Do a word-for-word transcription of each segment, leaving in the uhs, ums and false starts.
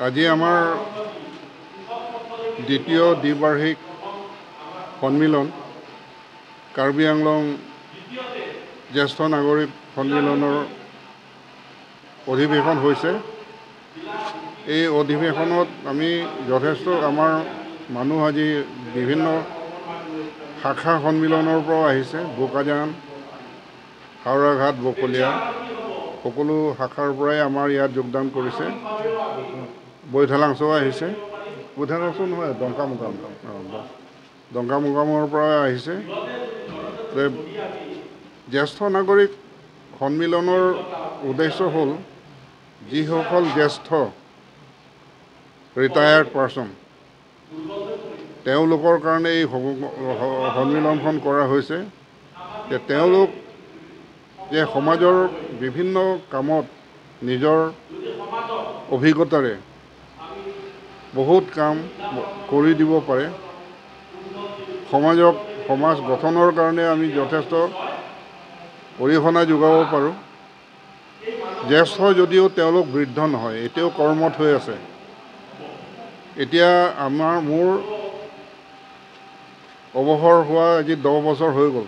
আজি আমাৰ দ্বিতীয় দ্বিবাৰ্ষিক সন্মিলন, কাৰ্বি আংলং জ্যেষ্ঠ নাগৰিক সন্মিলনৰ অধিৱেশন হৈছে। এই অধিৱেশনত আমি যথেষ্ট আমাৰ মানুহ আজি বিভিন্ন শাখা সন্মিলনৰ পৰাও আহিছে। বোকাজান, হাওৰাঘাট, বকলীয়া, সকলো শাখাৰ পৰাই আমাৰ ইয়াত যোগদান কৰিছে। বৈঠালাংচো আহিছে। বৈঠালাংচো নহয়, ডংকামুকাম। অ, ড-, ডংকামুকামৰ পৰা আহিছে। যে জ্যেষ্ঠ নাগৰিক সন্মিলনৰ উদ্দেশ্য হ'ল যিসকল জ্যেষ্ঠ, ৰিটায়াৰ্ড পাৰ্চন, তেওঁলোকৰ কাৰণে এই সম-, স-, সন্মিলনখন কৰা হৈছে যে তেওঁলোক যে সমাজৰ বিভিন্ন কামত নিজৰ অভিজ্ঞতাৰে বহুত কাম কৰি দিব পাৰে, সমাজক, সমাজ গঠনৰ কাৰণে আমি যথেষ্ট অৰিহণা যোগাব পাৰোঁ। জ্যেষ্ঠ যদিও তেওঁলোক বৃদ্ধ নহয়, এতিয়াও কৰ্মত হৈ আছে। এতিয়া আমাৰ, মোৰ অৱসৰ হোৱা আজি দহ বছৰ হৈ গ'ল,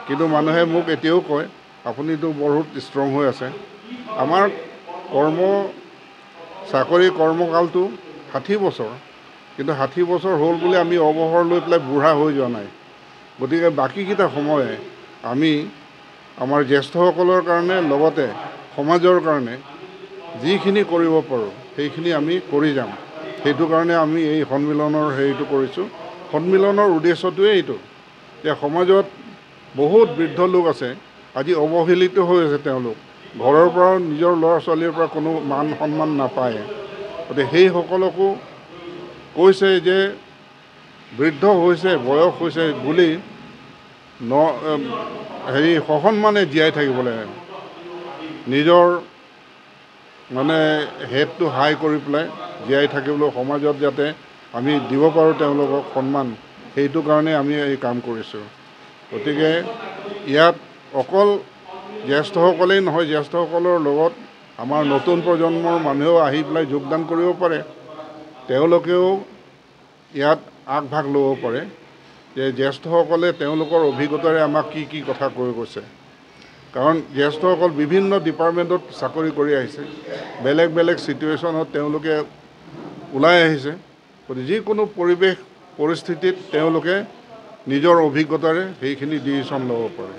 কিন্তু মানুহে মোক এতিয়াও কয়, "আপুনিতো বহুত ষ্ট্ৰং হৈ আছে।" আমাৰ কৰ্ম, চাকৰি কৰ্মকালটো ষাঠি বছৰ, কিন্তু ষাঠি বছৰ হ'ল বুলি আমি অৱসৰ লৈ পেলাই বুঢ়া হৈ যোৱা নাই। গতিকে বাকীকেইটা সময়ে আমি আমাৰ জ্যেষ্ঠসকলৰ কাৰণে, লগতে সমাজৰ কাৰণে যিখিনি কৰিব পাৰোঁ, সেইখিনি আমি কৰি যাম। সেইটো কাৰণে আমি এই সন্মিলনৰ হেৰিটো কৰিছোঁ। সন্মিলনৰ উদ্দেশ্যটোৱে এইটো যে সমাজত বহুত বৃদ্ধ লোক আছে, আজি অৱহেলিত হৈ আছে তেওঁলোক। ঘৰৰ পৰাও নিজৰ ল'ৰা ছোৱালীৰ পৰা কোনো মান সন্মান নাপায়। গতিকে সেইসকলকো কৈছে যে বৃদ্ধ হৈছে, বয়স হৈছে বুলি ন-, এম, হেৰি, সসন্মানে জীয়াই থাকিবলৈ, নিজৰ মানে হেডটো হাই কৰি পেলাই জীয়াই থাকিবলৈ, সমাজত যাতে আমি দিব পাৰোঁ তেওঁলোকক সন্মান, সেইটো কাৰণে আমি এই কাম কৰিছোঁ। গতিকে ইয়াত অকল জ্যেষ্ঠসকলেই নহয়, জ্যেষ্ঠসকলৰ লগত আমাৰ নতুন প্ৰজন্মৰ মানুহেও আহি পেলাই যোগদান কৰিব পাৰে, তেওঁলোকেও ইয়াত আগভাগ ল'ব পাৰে যে জ্যেষ্ঠসকলে তেওঁলোকৰ অভিজ্ঞতাৰে আমাক কি কি কথা কৈ গৈছে। কাৰণ জ্যেষ্ঠসকল বিভিন্ন ডিপাৰ্টমেণ্টত চাকৰি কৰি আহিছে, বেলেগ বেলেগ চিটুৱেশ্যনত তেওঁলোকে ওলাই আহিছে। গতিকে যিকোনো পৰিৱেশ পৰিস্থিতিত তেওঁলোকে নিজৰ অভিজ্ঞতাৰে সেইখিনি ডিচিশ্যন ল'ব পাৰে।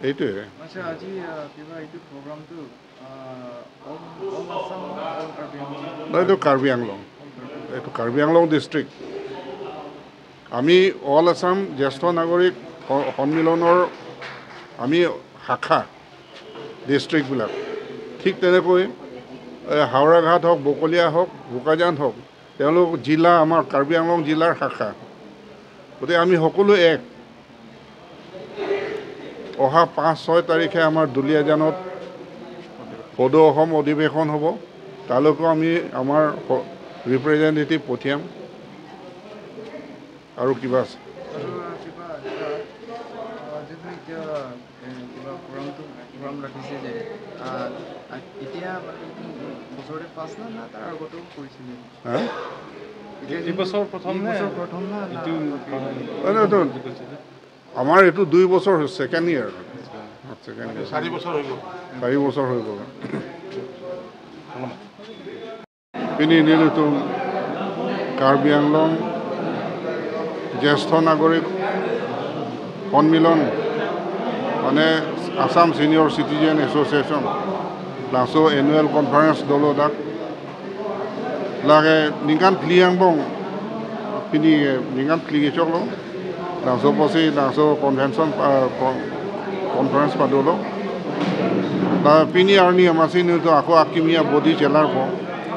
এইটোৱে। আচ্ছা, আজি, আহ, কিবা এইটো প্ৰগ্ৰামটো, আহ, অল, অল আছাম, অল কাৰ্বি আংলং? নহয়, এইটো কাৰ্বি আংলং। এইটো কাৰ্বি আংলং ডিষ্ট্ৰিক্ট। আমি অল আছাম জ্যেষ্ঠ নাগৰিক স-, সন্মিলনৰ আমি শাখা ডিষ্ট্ৰিক্টবিলাক। ঠিক তেনেকৈ, এ, হাওৰাঘাট হওক, বকলীয়া হওক, বোকাজান হওক, তেওঁলোক জিলা, আমাৰ কাৰ্বি আংলং জিলাৰ শাখা। গতিকে আমি সকলো এক। অহা পাঁচ ছয় তাৰিখে আমাৰ দুলীয়াজানত সদৌ অসম অধিৱেশন হ'ব। তালৈকো আমি আমাৰ স-, ৰিপ্ৰেজেণ্টেটিভ পঠিয়াম। আৰু কিবা আছে? আৰু, আহ, কিবা, আহ, আহ, যিটো এতিয়া, এ, কিবা ফৰামটো, ফৰাম ৰাখিছে যে, আহ, আহ, এতিয়া মানে এইটো বছৰতে ফাৰ্ষ্ট না, না তাৰ আগতেও কৰিছিলে? হা? এতিয়া এই যোনটো বছৰ প্ৰথম এই নে? বছৰ প্ৰথম না, না এইটো আগতে? অ, নহয়, নহয়। আমাৰ এইটো দুই বছৰ হৈছে, ছেকেণ্ড ইয়েৰ। Second year. চাৰি বছৰ হৈ গ'ল। চাৰি বছৰ হৈ গ'ল। Pini nelitum Karbi Anglong Jyeshtho Nagorik Sonmilon, mane Assam Senior Citizen Association, laso annual conference dolo dak. Lake ningkan phli angbong, pini ningkan phli kechoklo. Laso apotsi, laso convention, ah, con-, conference padolo. La pini arni amatsi nelitum ako akimi abodi chelarpo,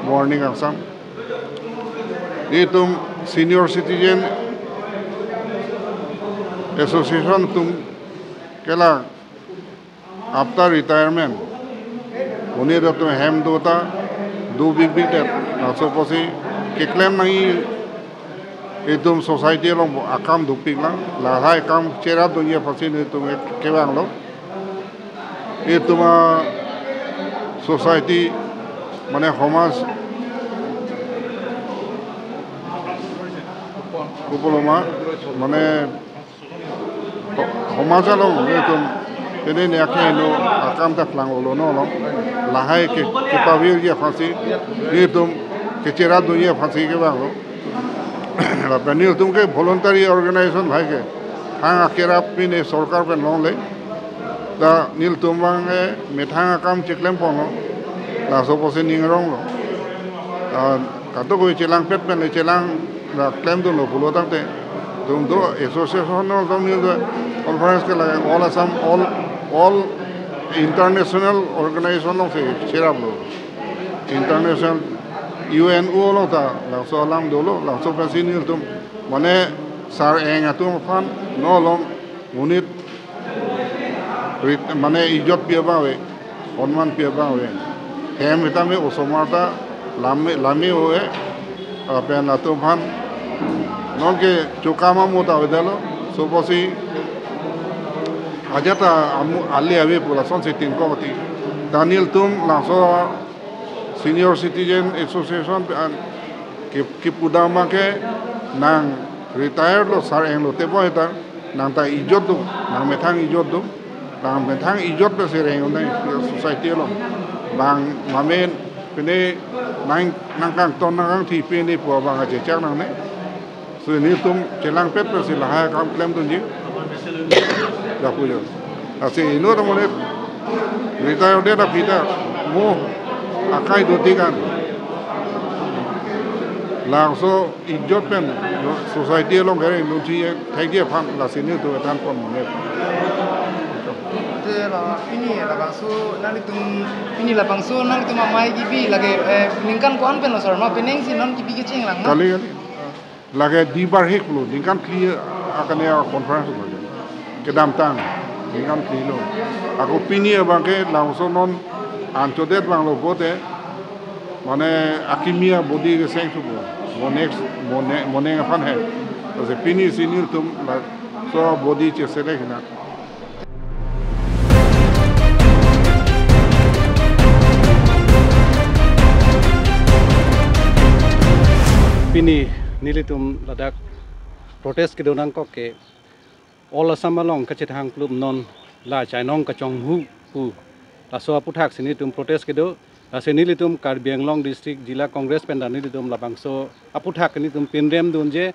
morning angsam. Nelitum Senior Citizen Association atum ke la after retirement, monit atum hem dota, do bikbik det, laso apotsi keklem nangji, itum society along akam dopik lang, lahai akam cherap dunji apotsi nelitum kevanglo. Itum a-society, mane somaj Kupuloma, mane, ho-, homaj along nelitum pene ne akhei no akam ta klang olo no lo. Lahai ke kepavirji aphansi, nelitum kecherap dunji aphansi kevanglo. Lapen nelitum ke voluntary organization bhai ke, thang akerap pine sorkar pen longle. Ta nelitum abang, eh, methang akam cheklem ponlo. Laso apotsi ning aronglo. Ah, kadokave chelangpet pen le chelang ra klemdunlo pulo tangte, itum do association along nelitum conference ke lake All Assam, all, all international organization alongsi cheraplo. International U N O along ta laso alam dolo, laso apotsi nelitum mane sar-eng atum aphan no along monit rit-, mane ijot pi abang ave, honman pi abang ave. Hem sitame osomar ta lame, lame ave, lapen latum aphan nonke chokam amo ta avedetlo, laso apotsi ajat ta amu ale ave pu lasonsi tingkok ti. Ta nelitum laso Senior Citizen Association pen ke, kepudam abang ke nang retire lo, sar-eng lote bo ta nang ta ijot do, nang methang ijot do, nang methang ijot pensi reng un-e society along. Bang mamen pine nang, nang kangton nang kangthi pine pu abang kachechak nangne. So nelitum chelangpet pensi lahai akam klemdunji. Japu jo. Lasi inut amonit retire det aphi ta mo akai do tikan. Labangso ijot pen society along kere nunthi thekji aphan lasi nelitum ethan pon mone. Te la pini labangso nanglitum, pini labangso nanglitum amei kipi lake, eh, ningkan ko-an pen lo sir, ma penang si non kipi kecheng lang ma? Kali, kali. Lake dibar hek lo, ningkan phli akane a-conference lo. Kedamtang, ningkan phli lo. Ako pini abang ke labangso non anchodet vanglo pote, mane akimi abodi keseng thupo. Mo next, mo ne-, mo neng aphan he. Lasi pini si nelitum labangso abodi cheselek hina. Pini nelitum ladak protest kedo nangkok ke All Assam along kachethang klum non la chainong kachonghu pu laso aputhaksi nelitum protest kedo. Lasi nelitum Karbi Anglong District Zilla Congress pen ta nelitum labangso aputhak nelitum pinrem dun je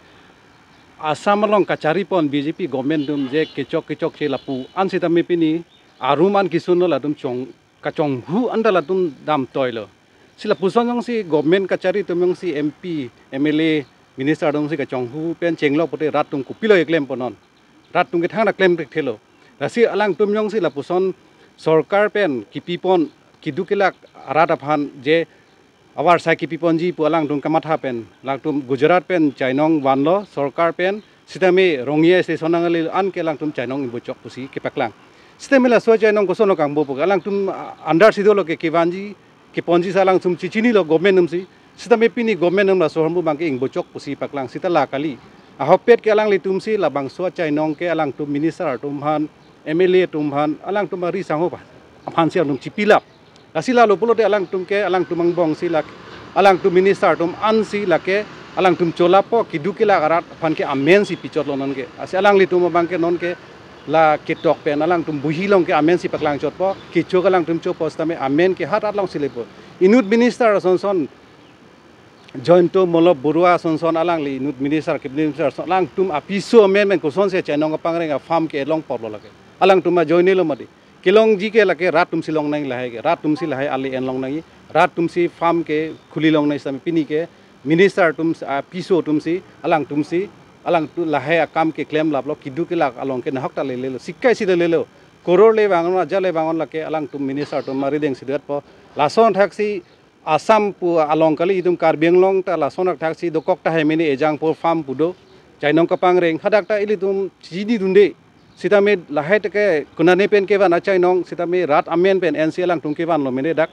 Assam along kachari pon B J P government atum je kechok kechokche lapu an sitame pini arum an kisun lo, latum chong, kachonghu an ta latum damtoi lo. Si lapuson jongsi government kachari atum jongsi M P, M L A, minister atum si kachonghu pen chenglok pote rat atum kopilo keklem pon non. Rat atum ke thangta klem thekthelo. Lasi alangtum jongsi lapuson sorkar pen kipi pon keduk kelak arat aphan je avarsai kipi ponji pu alangtum kamatha pen, alangtum Gujarat pen chainong vanlo sorkar pen, sitame Rongya station nangle an ke alangtum chainong ingbochok pusi kepaklang. Sitame laso chainong koson kangbo pu alangtum, ah, andar si dolo ke kevanji, keponji si alangtum chechinilo government atum si. Sitame pini government atum laso ahormu abang ke ingbochok pusi paklang, sita la kali. Ahokpet ke alanglitum si labangso chainong ke alangtum minister atum aphan, M L A atum aphan, alangtum ari sangho aphan, aphan si alangtum chipilap. Lasi lalo pulote alangtum ke, alangtum angbong si lak, alangtum minister atum an si lake alangtum cholappo, keduk kelak arat aphan ke amen si pichotlo nonke. Lasi alanglitum abang ke nonke la ketok pen alangtum buhi along ke amen si paklangchotpo, kecho ke alangtum chopo sitame amen ke hat along si lepo. Inut minister asonson Jayanta Mallya Baruah asonson alangli inut minister, cabinet minister ason alangtum apiso amen pen kosonsi chainong kapangreng a-farm ke elong porlo lake. Alangtum ajoine lo mati. Kelongji ke lake rat atum si long nang lahai ke. Rat atum si lahai ale en long nangji. Rat atum si farm ke khuli long nang sitame pini ke minister atum, ah, apiso atum si, alangtum si, alangtum lahai akam ke klemlaplo, keduk kelak along ke nahok ta lelelo. Sikai si lelelo. Koror le vangon, aja le vangon lake alangtum minister atum mari deng si detpo. Lason thaksi Assam pu along kali, itum Karbi Anglong ta lason athak si dokok tahai mene ejang pu farm pu do. Chainong kapangreng hadak ta ilitum chini dunde. Sitame lahai ta ke konane pen kevan achainong, sitame rat amen pen N C alangtum kevanlo mene dak.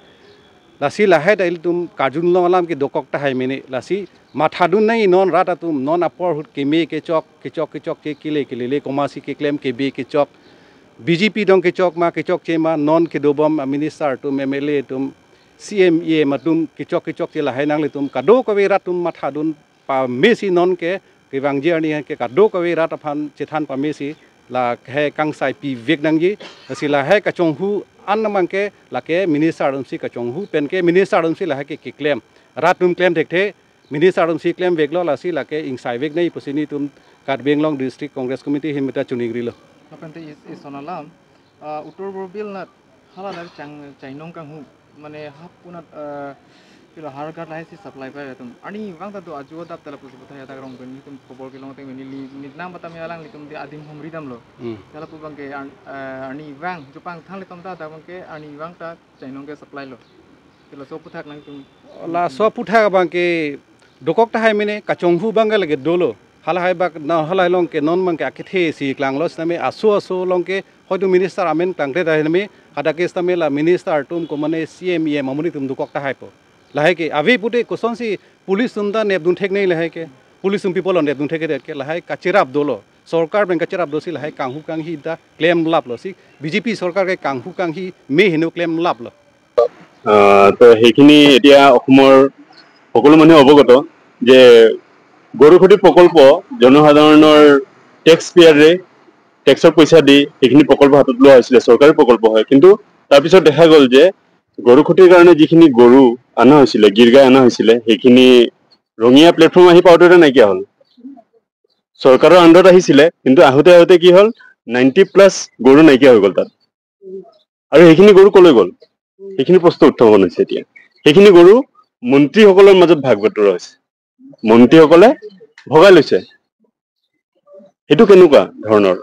Lasi lahai ta ilitum karjun long alam ke dokok tahai mene. Lasi mathadun nai non rat atum non apor ahut keme kechok, kechok kechokche kele kelele komatsi keklem kebe kechok. B J P dong kechok ma kechokche ma non kedobom a-minister atum M L A atum C M, E M atum kechok kechokche lahai nanglitum kadokave rat atum mathadun pamesi nonke Kevangji arni ke kadokave rat aphan chethan pamesi lahai kangsai pivek nangji. Lasi lahai kachonghu an abangke lake minister atumsi kachonghu pen ke minister atumsi lahai ke keklem. Rat atum klem thekthe, minister atumsi klemveklo, lasi lake ingsai vek nangji pusi nelitum Karbi Anglong District Congress Committee ahin meta chiningrilo. Lapen te is, is on alarm. Uh, Uttar Borbil nat hala dari chang chainong kanghu mane hap punat, uh, pilo Har Ghar lahai si supply pai atum. Arnivang ta do aju adap tala pusi puthai adak rong pen nelitum khobor kelong teng neli nitnam batam alanglitum di adim humri damlo. Hmm. Tala pu abangke arn-, uh, arnivang jupang thang litum ta dak abangke arnivang ta chainong ke supply lo. Tila so puthak nangtum. Laso aputhak abangke dokok tahai mene kachonghu abangke lake dolo. Halahai bak na halahai along ke non abangke akethe si klanglo sitame aso aso along ke hoitu minister amen klangkle tahai name hadak ke sitame la minister atum ko mane C M, E M amonit atum dokok tahaipo. Lahai ke ave pute kosonsi police atum ta nepdun thek nangji lahai ke. Police atum people nepdun thek ke lahai kacherap dolo. Sorkar pen kacherap dosi lahai kanghu kanghi ta klemlaplo si. B J P sorkar ke kanghu kanghi me heno klemlaplo. আহ, তো সেইখিনি এতিয়া অসমৰ সকলো মানুহে অৱগত যে গৰু খুটি প্ৰকল্প জনসাধাৰণৰ টেক্স পেয়াৰে টেক্সৰ পইচা দি সেইখিনি প্ৰকল্প হাতত লোৱা হৈছিলে, চৰকাৰী প্ৰকল্প হয়। কিন্তু তাৰপিছত দেখা গ'ল যে গৰু খুটিৰ কাৰণে যিখিনি গৰু অনা হৈছিলে, গিৰ গাই অনা হৈছিলে, সেইখিনি ৰঙিয়া প্লেটফৰ্ম আহি পাওঁতে নাইকিয়া হ'ল। চৰকাৰৰ আণ্ডাৰত আহিছিলে, কিন্তু আহোঁতে আহোঁতে কি হ'ল, নাইণ্টি প্লাছ গৰু নাইকিয়া হৈ গ'ল তাত। আৰু সেইখিনি গৰু কলৈ গ'ল, সেইখিনি প্ৰশ্ন উত্থাপন হৈছে এতিয়া। সেইখিনি গৰু মন্ত্ৰীসকলৰ মাজত ভাগ বতৰা হৈছে, মন্ত্ৰীসকলে ভগাই লৈছে। সেইটো কেনেকুৱা ধৰণৰ?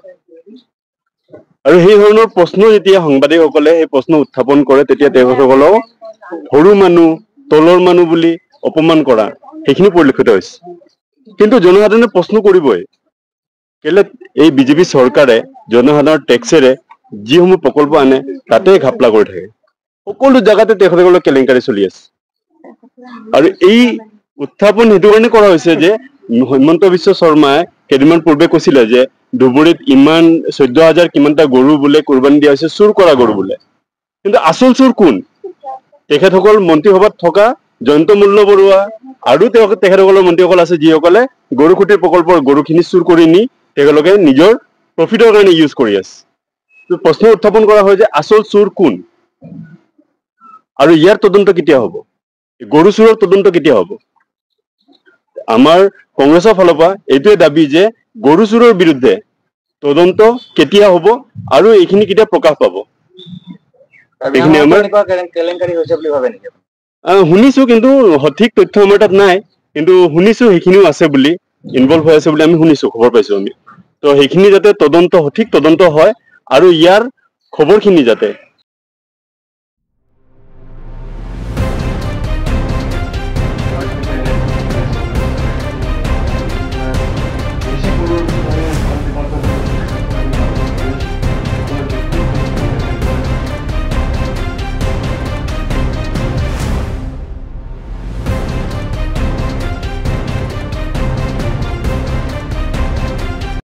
আৰু সেই ধৰণৰ প্ৰশ্ন যেতিয়া সাংবাদিকসকলে সেই প্ৰশ্ন উত্থাপন কৰে, তেতিয়া তেখেতসকলক সৰু মানুহ, তলৰ মানুহ বুলি অপমান কৰা, সেইখিনি পৰিলক্ষিত হৈছে। কিন্তু জনসাধাৰণে প্ৰশ্ন কৰিবই, কেলে এই বিজেপি চৰকাৰে জনসাধাৰণৰ টেক্সেৰে যিসমূহ প্ৰকল্প আনে, তাতে ঘাপলা কৰি থাকে। সকলো জেগাতে তেখেতসকলৰ কেলেংকাৰী চলি আছে। আৰু এই উত্থাপন সেইটো কাৰণে কৰা হৈছে যে হিমন্ত বিশ্ব শৰ্মাই কেইদিনমান পূৰ্বে কৈছিলে যে ধুবুৰীত ইমান চৈধ্য হাজাৰ কিমানটা গৰু বোলে কোৰবানী দিয়া হৈছে, চুৰ কৰা গৰু বোলে। কিন্তু আচল চুৰ কোন? তেখেতসকল মন্ত্ৰীসভাত থকা জয়ন্ত মল্ল বৰুৱা আৰু তেওঁ, তেখেতসকলৰ মন্ত্ৰীসকল আছে, যিসকলে গৰু খুটিৰ প্ৰকল্পৰ গৰুখিনি চুৰ কৰি নি তেওঁলোকে নিজৰ প্ৰফিটৰ কাৰণে ইউজ কৰি আছে। তো প্ৰশ্ন উত্থাপন কৰা হয় যে আচল চুৰ কোন আৰু ইয়াৰ তদন্ত কেতিয়া হ'ব? গৰু চুৰৰ তদন্ত কেতিয়া হ'ব? আমাৰ কংগ্ৰেছৰ ফালৰ পৰা এইটোৱে দাবী যে গৰু চুৰৰ বিৰুদ্ধে তদন্ত কেতিয়া হ'ব আৰু এইখিনি কেতিয়া প্ৰকাশ পাব? এইখিনি আমাৰ কেলেংকাৰী হৈছে বুলি ভাবে নেকি? আহ, শুনিছো, কিন্তু সঠিক তথ্য আমাৰ তাত নাই, কিন্তু শুনিছো সেইখিনিও আছে বুলি, ইনভলভ হৈ আছে বুলি আমি শুনিছো, খবৰ পাইছো আমি। তো সেইখিনি যাতে তদন্ত, সঠিক তদন্ত হয় আৰু ইয়াৰ খবৰখিনি যাতে